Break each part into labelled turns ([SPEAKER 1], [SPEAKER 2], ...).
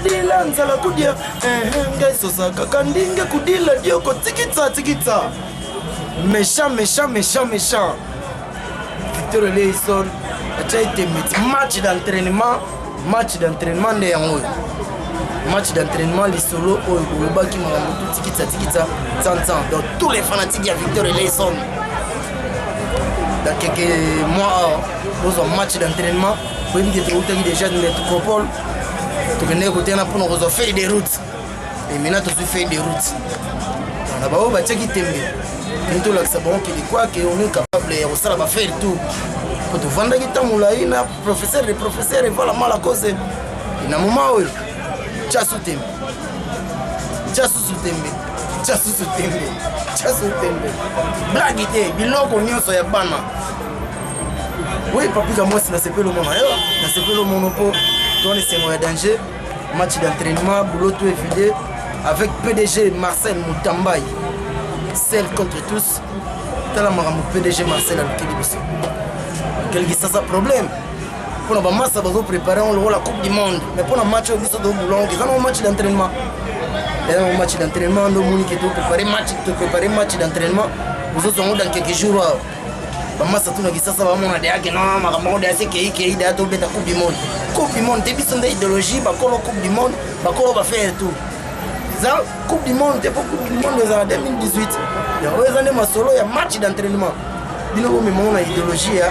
[SPEAKER 1] Dila nzala kudia ngai sosa kaka ndinge kudila dioko tikitsa tikitsa. Méchant, méchant, méchant, méchant. Victor Eleison atia etembe ti match d'entraînement, match d'entraînement nde yango oyo. Match d'entraînement lisolo oyo bolobaki makambo tu tikitsa tikitsa tsan tsan. Donc tous les fanatiques ya Victor Eleison, dans quelques mois bozwa match d'entraînement. Boyebi ke toutaki déjà métropole, tokendeki kotena mpona kozwa feuille de route, et maintenant tozwi feuille de route na baoyo batiaki tembe. Toni tolakisa bango kede quoi que on est capable ya kosala bafaire tout, po tovandaki ntango molai na professeur de professeur evala mala cause. Na moment oyo, tia su tembe, tia susu tembe, tia susu tembe, tia susu tembe, blague te, biloko nyonso ya bana. Oui, papika mwasi, nasepeli omona yo, nasepeli omono mpo towana esengo ya danger. Match d'entraînement, boulot tout évidé avec PDG Marcel Moutambaye, seul contre tous. Tala makambo PDG Marcel alukeli biso quelque sasa problème mpona bamasa bazoprépare yango lokola Coupe du monde, mais mpona match oyo biso tobulongo eza nango match d'entraînement, eza nango match d'entraînement. Nde omoni ke toprépare match, toprépare match d'entraînement, ozozwa yango dans quelques jours awa. Bamasa tuna Kisasa bamona deya ke non, makambo yango deya se kei kei, deya tobeta Coupe du monde. Coupe du monde te, biso nde idéologie bakolo Coupe du monde, bakolo bafaire tout. Eza Coupe du monde te, mpo Coupe du monde ezala 2018. Yango eza nde masolo ya match d'entraînement. Bino bomemango na idéologie ya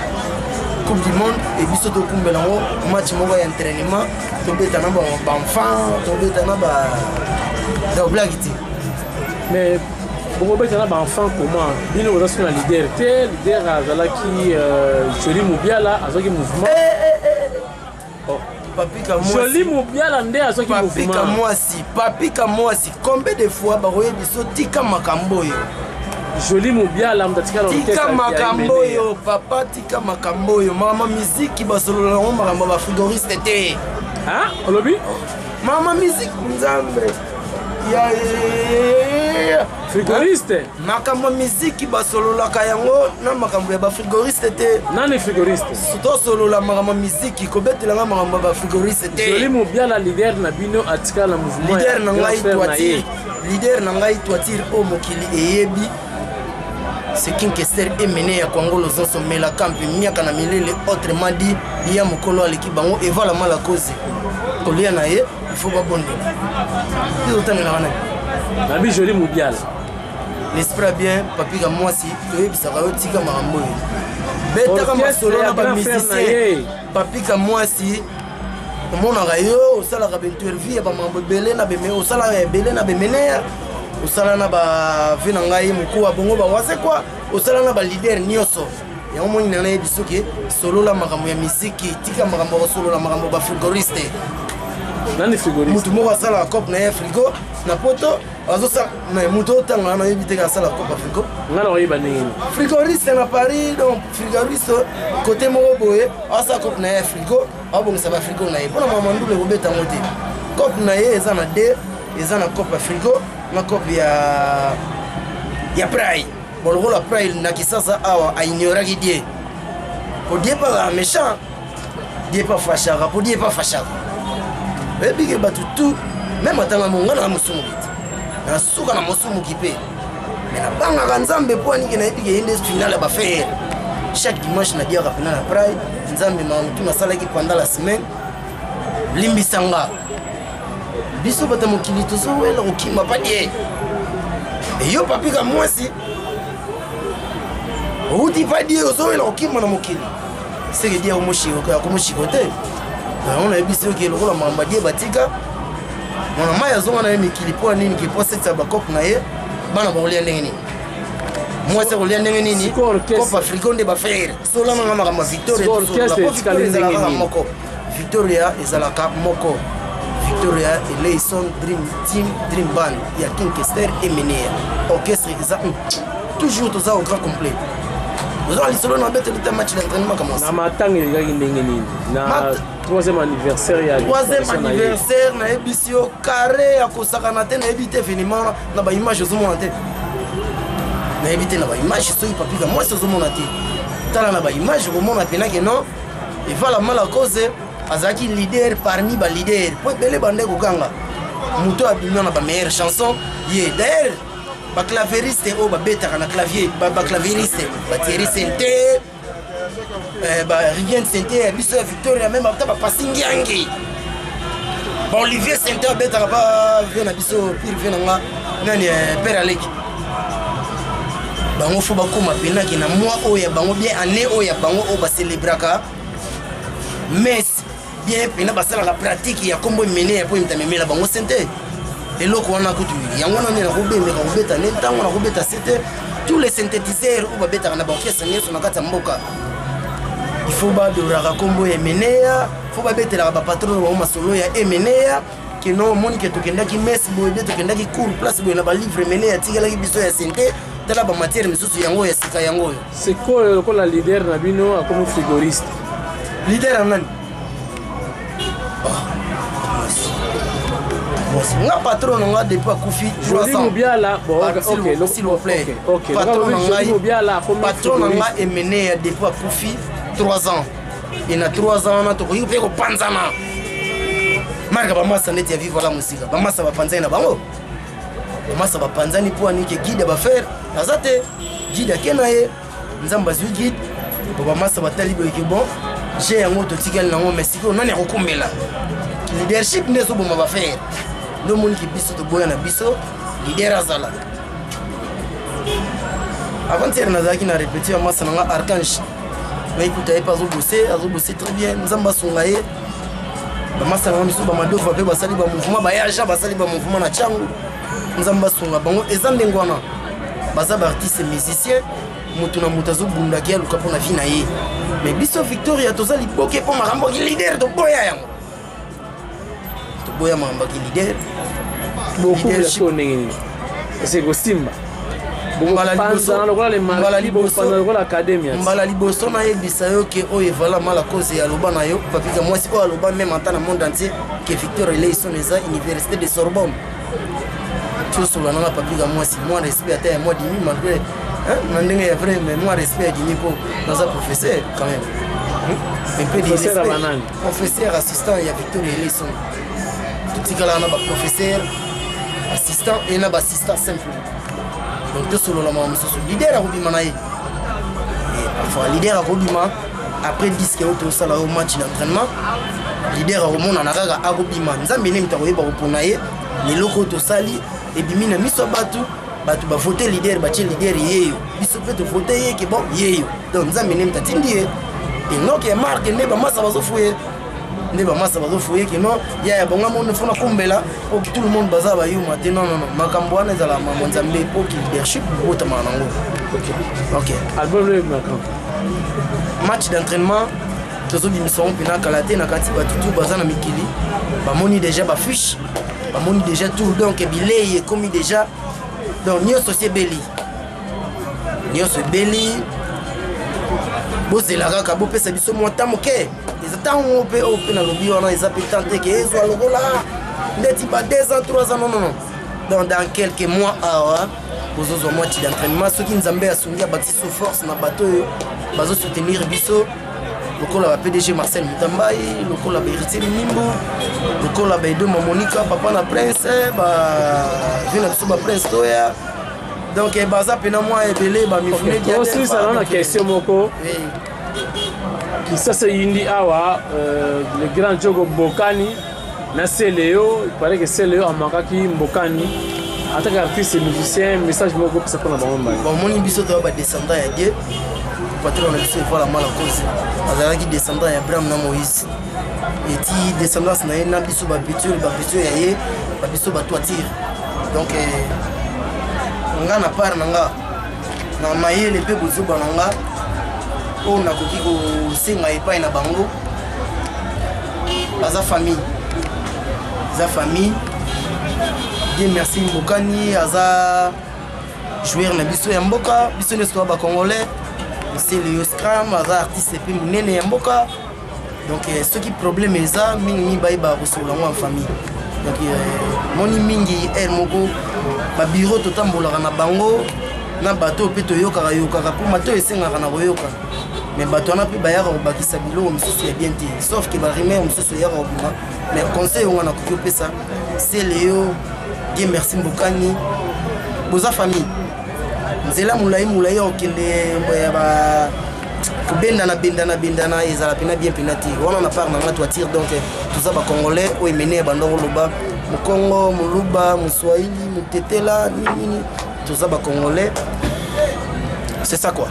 [SPEAKER 1] Coupe du monde, e biso tokumbela yango match moko ya entraînement. Tobeta na baenfant, tobeta na ba donc blague te.
[SPEAKER 2] Mais bokobeta na baenfant comment? Bino boza so na leader te. Leader azalaki Joli Mobiala, azwaki mouvement.
[SPEAKER 1] Oh. Papika.
[SPEAKER 2] Joli Mobiala nde azwaki
[SPEAKER 1] Papika mwasi, Papika mwasi, combien de fois bakoyebi biso tika makambo oyo?
[SPEAKER 2] Joli Mobiala moto atikala.
[SPEAKER 1] Tika makambo oyo, papa, tika makambo oyo. Mama miziki basolola yango, makambo ya bafrigoriste te.
[SPEAKER 2] Olobi?
[SPEAKER 1] Mama miziki, Nzambe ya
[SPEAKER 2] Frigoriste.
[SPEAKER 1] Makambo ya miziki basololaka yango na makambo ya bafrigoriste te.
[SPEAKER 2] Nani frigoriste?
[SPEAKER 1] Tosolola makambo ya miziki, kobetelanga makambo ya bafrigoriste te.
[SPEAKER 2] Joli Mobiala, leader na bino, atikala na mouvement.
[SPEAKER 1] Leader na ngai toitire, leader na ngai toitire oyo mokili eyebi, c'est King Kester Emene ya Kwangolo zonso melaka mpe miaka na milele. Autrement dit, ya mokolo aleki bango evala mala koze kolia na ye, il faut babondela. Otangelaka nani?
[SPEAKER 2] Nabi Joli Mobiala.
[SPEAKER 1] L'esprit bien. Papika mwasi, toyebisaka yo tika makambo oyo, betaka masolo na bamusicien. Papika mwasi, omonaka yo osalaka bainterview ya bamakambo ebele na beme, osalaka ebele na bemeneya, osala na bave na ngai mokuwa bongo bawase kwa, osala na baleader nyonso. Yango moni na nayebi soki solola makambo ya misiki, tika makambo ya kosolola makambo bafrigoriste.
[SPEAKER 2] Nani frigoriste?
[SPEAKER 1] Motu moko asalaka cope na ye frigo na poto, azosala, mais moto otanga wana nayebi te, asala cope ya frigo.
[SPEAKER 2] Nga na koyeba ndenge nini?
[SPEAKER 1] Frigoriste na Paris, donc frigoriste côté moko boye, asala cope na ye ya frigo, abongisa bafrigo na ye mpona mama ndulu ekobeta yango te. Cope na ye eza na d, eza na cope ya frigo na cope ya prai. Bon, lokola prai na Kisasa awa aignoraki die, po die mpe azala méchant, die mpe afashaka, po die mpe afashaka. Oyebike bato tout même atanga monga na mosumuki te, nasuka na mosumuki mpe, me nabangaka Nzambe mpo aniki nayebi ke ye nde final ya bafaire. Chaque dimanche nadiaka mpena na prai Nzambe mamutu nasalaki pendant la semaine, limbisanga. Biso bato ya mokili tozowela kokima padie. Eyo papika mwasi, outi padie, ozowela kokima na mokili, seke die akomoshiko te. Yango nayebi soki lokola makambo die batika mwana mai azonga na ye mikili mpo nini ke po asekisa bakope na ye. Bana bakolia ndenge nini? Mwasi akolia ndenge nini? Cope africo nde bafrère solananga makambo ya Victoria po Victoria ezalaka kaka moko, Victoria ezalaka moko, Victoria Eleison Dream Team, Dream Band ya King Kester Emenea. Orchestre eza toujours, toza au grand complet. Oza lisolo na beteli te, match d'entraînement kamwasi.
[SPEAKER 2] Na matanga elekaki ndenge nini na troisième anniversaire ya
[SPEAKER 1] Troisième anniversaire, nayebisi yo, carré ya kosakana te. Nayebi te événement na baimage ozomona te, nayebi te na baimage soki papika mwasi ozomona te. Tala na baimage, okomona mpena ke non, evala mala cause. Azalaki leader parmi ba leader po ebele bande kokanga moto abima na ba meilleure chanson ye. D'ailleurs ba claveriste oyo babetaka na clavier, ba claveriste ba Thierry Sente, ba Rien Sente ya biso ya Victoria, même ata ba Pasi Ngiangi, ba Olivier Sente abetaka ba vie na biso pire vie na nga nani, père Aleki. Bango fo bakóma penaki na mois oyo ya bango, bien année oyo ya bango oyo bacélébraka messe bien mpena, basalaka pratique ya nkombo emene ya mpo emita memela bango sente. Eloko wana kutu yango wana nde nakobemeka kobeta nde ntango nakobeta sete. Tous les synthétiseurs oyo babetaka na baorchestre nyonso na kati ya mboka, il faut badoraka nkombo ya Emeneya, faut babetelaka bapatron na bango masolo ya Emeneya keno omoni ke tokendaki messe boye be, tokendaki cour place boye na balivre Emeneya atikelaki biso ya sente. Tala bamatière misusu yango ya sika yango oyo.
[SPEAKER 2] Sikoyo lokola leader na bino akomi frigoriste.
[SPEAKER 1] Leader ya nani? Nga patron na nga depuis akufi.
[SPEAKER 2] Joli Mobiala.
[SPEAKER 1] Bon, ok, s'il vous plaît. Patron na ngai, patron na nga Emeneya, depuis akufi 3 ans e na 3 ans wana tokoki mpe kopanzana. Marka bamasa neti ya Viva la Mosika, bamasa bapanzani na bango, bamasa bapanzani mpo anike guide ya bafere aza te. Guide ake na ye, Nzambe azwi guide bo bamasa batali boyeke. Bon, je yango totikali nango, mais sikoyo nani akokumbela leadership? Nde ezoboma bafere. Nde omoniki biso toboya na biso leader azala. Avant-hier nazalaki na répétition ya masa na nga Archange, naikuta ye mpe azobose, azobose très bien. Nzambe asunga ye. Bamasa na nga misu, bamadova mpe basali bamouvement, bayaja basali bamouvement na ntiango. Nzambe asunga bango. Eza ndenge wana, baza baartiste musicien, moto na moto azobundaki aluka mpo na vie na ye. Mais biso Victoria toza liboke mpo makambo ki leader toboya yango, toboya makambo ki leader.
[SPEAKER 2] Bokumbela sikoyo ndenge nini? Ese kosimba, bokopanzana lokola le marquis, bokopanzana lokola academia.
[SPEAKER 1] Mbala liboso nayebisa yo ke oyo evala mala cause ya aloba na yo Papika Mwasi oyo aloba même ata na monde entier ke Victor Eleison eza université de Sorbonne. Tosola nanga Papika Mwasi, mwa respect ata ya mwa dimi, malgré na ndenge ya vrai, mais mwa respect ya dimi mpo naza professeur quand même.
[SPEAKER 2] Un peu de
[SPEAKER 1] respect, professeur assistant ya Victor Eleison. Totikalaka na baprofesseur assistant e na baassistant simple. Donc tosolola makambo mosusu. Leader akobima na ye parfois, leader akobima après disque oyo tosala oyo, match d'entraînement. Leader akomonana kaka, akobima. Nzambe nde moto akoyeba kopona ye. Leloko oyo tosali ebimi na miso ya bato, bato bavote leader, batie leader yeyo, biso mpe tovote ye ke bon yeyo. Donc Nzambe nde moto atindi ye enoke ya marke. Nde bamasa bazofuye, nde bamasa bazofuye ke non ya ya bonga mono fona kumbela po tout le monde baza bayuma te. Non, non, non, makambo wana ezala mambo Nzambe po ki leadership botamaka nango. Ok.
[SPEAKER 2] Album oyo ebimaka?
[SPEAKER 1] Match d'entraînement tozobimisa yango mpena kala te. Na kati bato tu baza na mikili bamoni déjà bafiche, bamoni déjà tout. Donc bilei ekomi déjà, donc nyonso si ebeli, nyonso ebeli. Bozela kaka, bopesa biso mwa ta moke. Eza ntango mpe oyo mpe nalobi wana eza mpe temps te ke ezwa lokola ndeti ba 2 ans, 3 ans. Non, non, non. Donc dans quelques mois awa bozozwa match d'entraînement. Soki Nzambe asungi, abakisi so force na bato oyo bazosoutenir biso lokola ba PDG Marcel Mutambai, lokola ba Héritier Mimbo, lokola ba Edo Mamonika, papa na Prince, ba na biso ba Prince Toya. Donc baza mpena mwa ebele bamifune.
[SPEAKER 2] Osilisa na question moko. Kisasa yindi awa, le grand Jogo Mbokani na Seleo, il paraît que Seleo amakaki Mbokani en tant qu'artiste et musicien. Message moko opesa mpona bango mbali?
[SPEAKER 1] Bamoni biso toya badescendant ya Dieu. Patron na biso evala mala cause azalaki descendant ya Abraham na Moïse, eti descendance na ye na biso babiture, babiture ya ye babiso batoitire. Donc nga na part na nga na mayele mpe bozoba na nga oyo nakoki kosenga epai na bango, baza famille, eza famille. Dieu merci, Mbokani aza joueur na biso ya mboka, biso nyonso toza bacongolais. Seleo Scram aza artiste mpe monene ya mboka. Donc soki problème eza mingimingi, bayebaka kosolola yango en famille. Donc moni mingi aire moko babiro totambolaka na bango na bato oyo mpe toyokaka yokaka mpo mato esengaka na koyoka. Mais bato wana mpe bayaka kobakisa biloko mosusu ya bien te, sauf ke barumeur mosusu eyaka kobima. Mais conseil oyo nga nakoki opesa Celeo, Dieu merci Mbokani, boza famille, nzela molai molai ya kokende ya ba kobendana bendana bendana ezala mpena bien mpena te. Wana na part na nga toatire. Donc toza bacongolais oyo emene ya banda koloba mokongo, moluba, moswahili, motetela, nini, toza bacongolais, c'est ça quoi.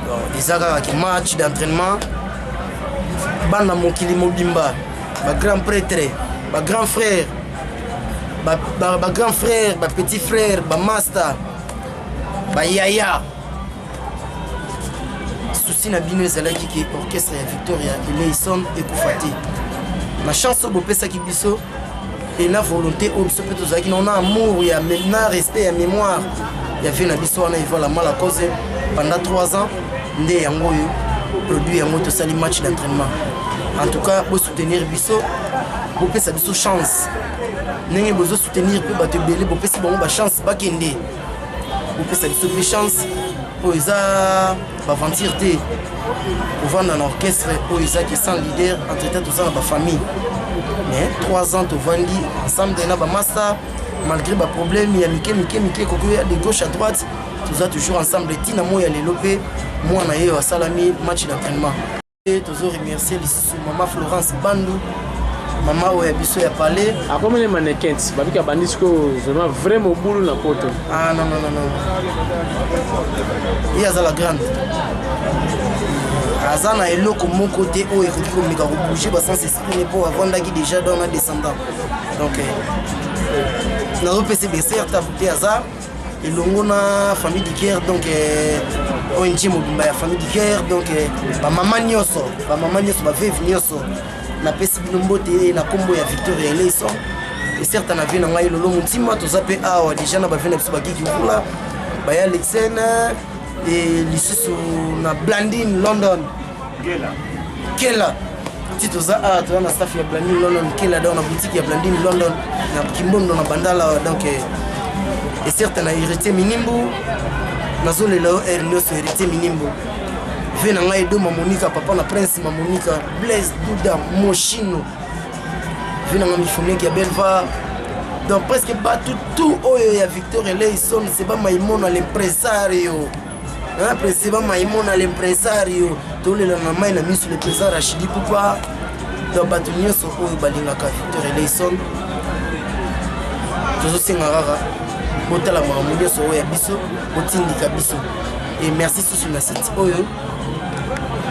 [SPEAKER 1] Bon, eza kaka ke match d'entraînement, bana mokili mobimba, bagrand prêtre, bagrand frère, bagrand frère, bapetit frère, bamaster, bayaya, souci na bino ezalaki ke orchestre ya Victoria Eleison ekufa te. Na chance oyo bopesaki biso e na volonté oyo biso mpe tozalaki na amour ya na respect ya mémoire ya vie na biso wana Evala Mala Cause pendant 3 ans, nde yango oyo produit yango tosali match d'entraînement. En tout cas, bosoutenir biso, bopesa biso chance ndenge bozosoutenir mpe bato ebele, bopesi bango bachance bakende, bopesa biso mpe chance oyo eza baventure te kovanda na orchestre oyo ezaki sans leader. Entre temps toza na bafamille, mais 3 ans tovandi ensemble na bamaster, malgré baproblème ya mike mike mike ekoki ya de gauche à droite, toza toujours ensemble ntina moi ya lelo. Mpe mwana ye oyo asalami match d'entraînement, tozo remercier lisusu mama Florence Bandu, mama oyo ya biso ya palais.
[SPEAKER 2] Akomi ne mannequin, babiki abandi sikoyo vraiment vrai mobulu na poto.
[SPEAKER 1] Ah non, non, non, non, ye aza la grande, aza na eloko moko te oyo ekoki komeka kobouge basens esprit ne, mpo avandaki déjà dans na descendant. Donc nazopesa beser tabu te, aza elongo na famille Diker, donc ONG mobimba ya famille Diker. Donc bamama nyonso, bamama nyonso, baveuve nyonso, napesi bino mbote na nkombo ya Victoria Eleison. Ecerta na vie na ngai lolo montima, toza mpe awa déjà na bavie na biso bakiki vula baya Lexen e lisusu na Blandine London Kela ti toza awa, toza na staff ya Blandine London Kela, donc na boutique ya Blandine London na Kimbondo na Bandala. Donc ecerta na héritier Minimbu, nazolela yo aire nyonso, héritier Minimbu, ve na ngai Edo Mamonika, papa na Prince Mamonika, Blaise Duda Moshino, ve na ngai Mifoneki ya Belva. Donc presque bato tout oyo ya Victor Eleison, Seba Maimona l'impresario, Seba Maimona l'impresario, tolela na mai na miso, le président Rachidi Pupa. Donc bato nyonso oyo balingaka Victor Eleison, tozosenga kaka botala makambo nyonso oyo ya biso, botindika biso. Et merci susu na site oyo.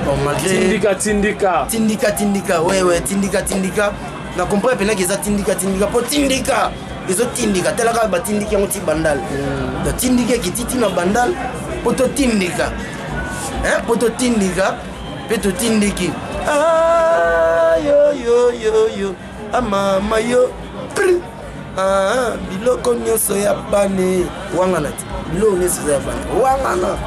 [SPEAKER 1] Bon, malgré
[SPEAKER 2] Tindika, tindika.
[SPEAKER 1] Tindika, tindika, wewe tindika, tindika, na comprendre mpenaki eza tindika, tindika, mpo tindika ezotindika, tala kaka batindiki yango ti Bandal. Donc tindika ekiti ti na Bandal mpo totindika, mpo totindika mpe totindiki. Yo yo yo yo, amama yo, ah, biloko nyonso ya bane wangana te, biloko nyonso eza ya bane wangana.